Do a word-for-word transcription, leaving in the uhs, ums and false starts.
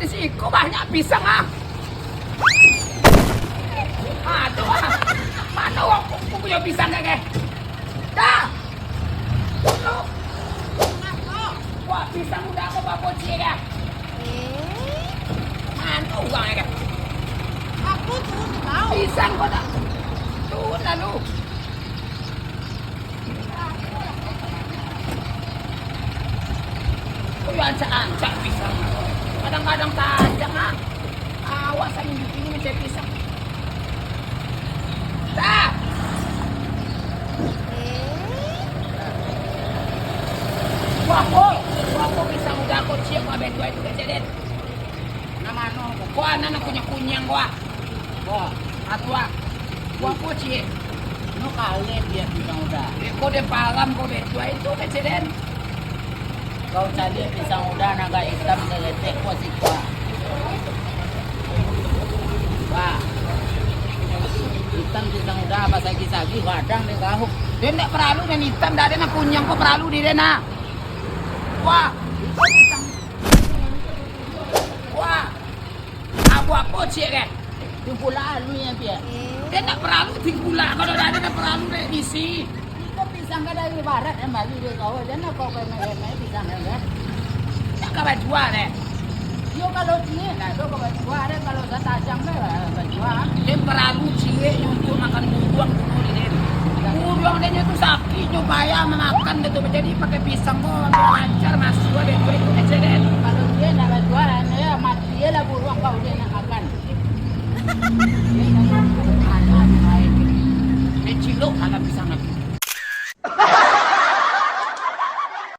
Di siko banyak pisang, ah. Ah, tu, ah. Mano wak punyo pisang, keh? Dah. Wah, pisang udah ko bapo ciek, keh? Eh. Mano urang, keh? Aku tu, tahu. Pisang ko dah. Tu lalu. Oi, ancak-ancak pisang. Kadang-kadang tajam, ah. Awak saling bikin mencari pisang. Dah. Wah, ko. Wah, ko pisang udah ko ciek, wah, betul itu kejadian. Nah, mano ko? Ko anak nak kunyah-kunyah ko, ah. Ko, atu, ah. Ko apo, ciek? Ino kaleh, ciek, pisang udah. Eh, ko den param ko, betua itu kecek den. Kau cari pisang udah nan agak itam saketek ko siko. Wah. Itam pisang udah, basagi-sagi, gadang dek kau. Den ndak paralu nan itam, dak ado nan kunyah ko paralu di den, nah. Wah. Wah. Apo-apo ciek, kan? Tingkulak alun nyo, Piak. Den ndak paralu tingkulak, kalau dak ado nan paralu dek bisi. Iko pisang ka dari barat, kan, bali dek kau, jan kau remeh-remeh pisang, kan? Ndak ka bajua, deh. Yo, kalau ciek, dak ado ka bajua, deh, kalau satajang, deh, bajua. Den paralu ciek nyo untuak makan buruang dulu, deh, den. Buruang den nyo tu sakik, nyo payah mamakan, deh, tu, jadi pakai pisang ko, biar lancar.